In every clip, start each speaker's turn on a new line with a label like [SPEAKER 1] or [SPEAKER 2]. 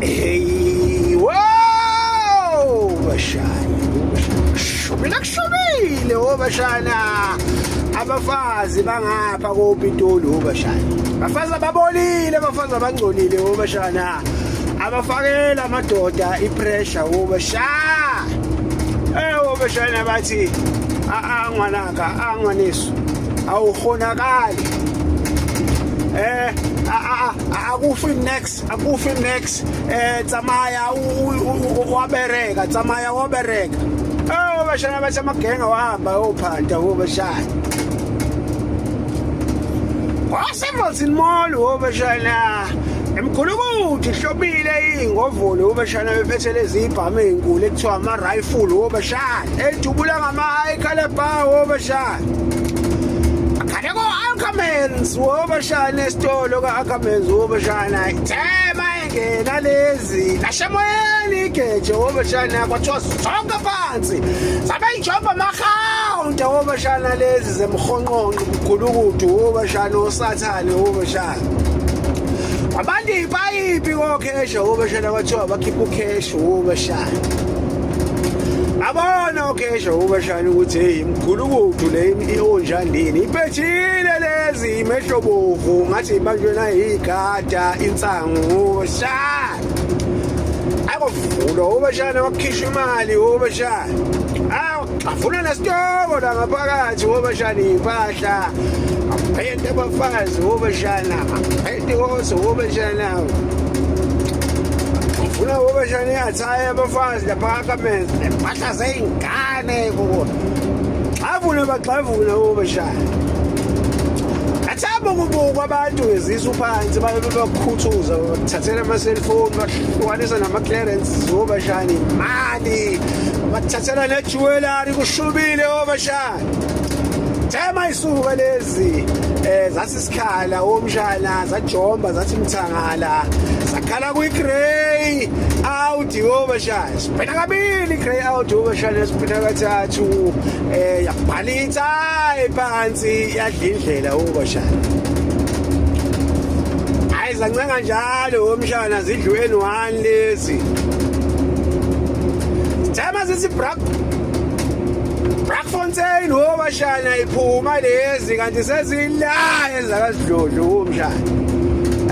[SPEAKER 1] Hey, wow, bashana. Shubile kushubile obashana. Abafazi bangapha koPitoli obashana. Abafazi ababolile, abafazi abangcolile obashana. Abafakela amadoda ipressure obashana. Eh obashana bathi a a ngwanaka, a ngwaneso. Awukhonakali. Eh akufi next akufi next eh tsamaya wabereka tsamaya wabereka eh bashana bathi amagenge wahamba yophanda obashana kwaseMolton Mall obashana emkhulukuthi hlobile ingovolo obashana bephethe lezi ibhamu ezinkulu ekuthiwa ama rifle obashana edubula ngama high caliber obashana Akhaleko Ackermans wobashana esitolo ka-Ackermans wobashana thema engena lezi lashemoyeni igeje wobashana kwathiwa zonke phansi zabe ijomba amahawunta wobashana lezi zemhonqonqo mgulukudu wobashana osathane wobashana abantu ipayipi kokhesha wobashana kwathiwa bakhipha ukhesha wobashana abona okhesha ubashana ukuthi hey mgulukudu le ionjandini iphethile lezi imehlobovu ngathi ibanjwe nayigada insangu sha akuvulwa ubashana wakhishwa imali ubashana avula nesitoko la ngaphakathi ubashana impahla aphethe abafazi ubashana aphethe kose ubashana ufuna ubashana iyathaya abafazi lapha kaMenzi nempahla zey'ngane kubo xavuna baxavuna obashana athamba ukubukwa abantu ngezisu phansi babe bebakhuthuza bathathela ama-cellphone bahlukanisa nama-clearance obashana imali bathathela ne-jewelry kushubile obashana thema isuka lezi eh zasisikhala omshana zajomba zathi mthangala sakhala kwi-grey Audi obashana siphela kabili grey Audi obashana siphela kathathu eh yabhalitha phansi yadla indlela obashana hayi zancenga njalo omshana zidlu N1 lezi Thema zithi brak Brakfontein obashana iphuma lezi kanti sezila ezakazidlodlo umshana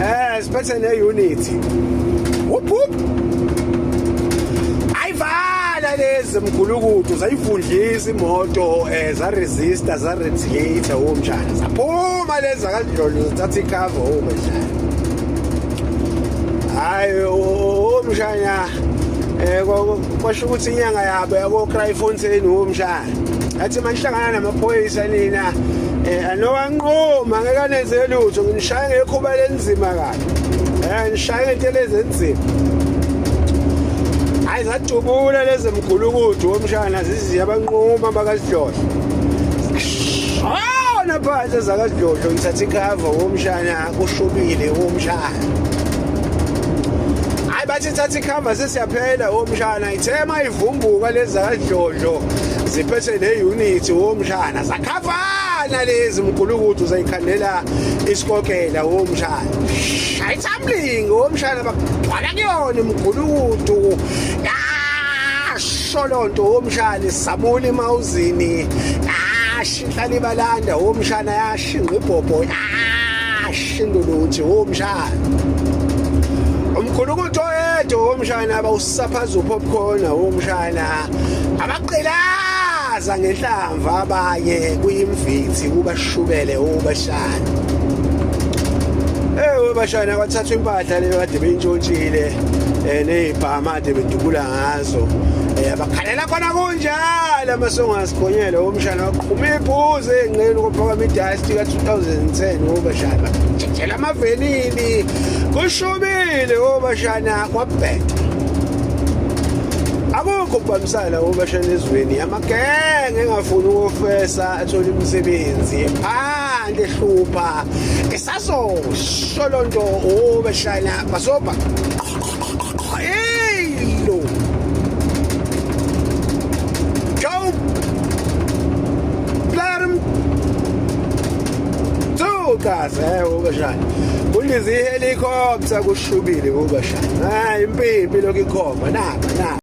[SPEAKER 1] eh siphethe ne unit whoop whoop ayivala lezi mgulukudu zayivundlisa imoto eh za resistor za radiator womshana zaphuma lezi zakazidlodlo zathatha icover womshana hayi umshana eh kwasho ukuthi inyanga yabo yabo Kraaifontein womshana athi manihlangana namaphoyisa nina eh anowanqoma ngeke anenze lutho nginishaya ngekhuba lenzima kabi eh nishaya ngentelezi enzima hayi zadubula lezi mgulukudu womshana ziziyabanquma bakasidlodlo shona phansi ezakasidlodlo ngithatha ikhava womshana kushubile womshana hayi bathi thatha ikhava sesiyaphela womshana ithema ivumbuka lezi zakadlodlo ziphethe ne-unit womshana zakhavana lezi mgulukudu zayikhandela isikokela womshana shayithamlingi womshana bagcwala kuyona imgulukudu yasho lonto womshana isabula emawuzini yashinhlala ibalanda womshana yashinqa ibhobho yashinduluthi womshana umgulukudu oyedwa womshana abawusaphaza upopcorn womshana abagqilaza ngenhlamvu abanye kuyimvithi kubashubele ubashana Eh bashana kwathathwa impahla leyo kade beyintshontshile eh nezibhama kade bedubula ngazo eh bakhalela khona kunjalo amasongo asigonyele umshana waqhuma ibhuze engqeni kophakama idust ka 2010 ngobashana tshela amavenini kushubile obashana kwabheda akukho ukubambisana obashana ezweni amagenge engafuni ukufesa athole imisebenzi phandle hlupha esasosho lonto obashana basobha Elo Go Blarm Tukas eh obashana. Ibiza ihelicopter kushubile ubashana. Hayi impimpi lokhu ikhomba napa napa.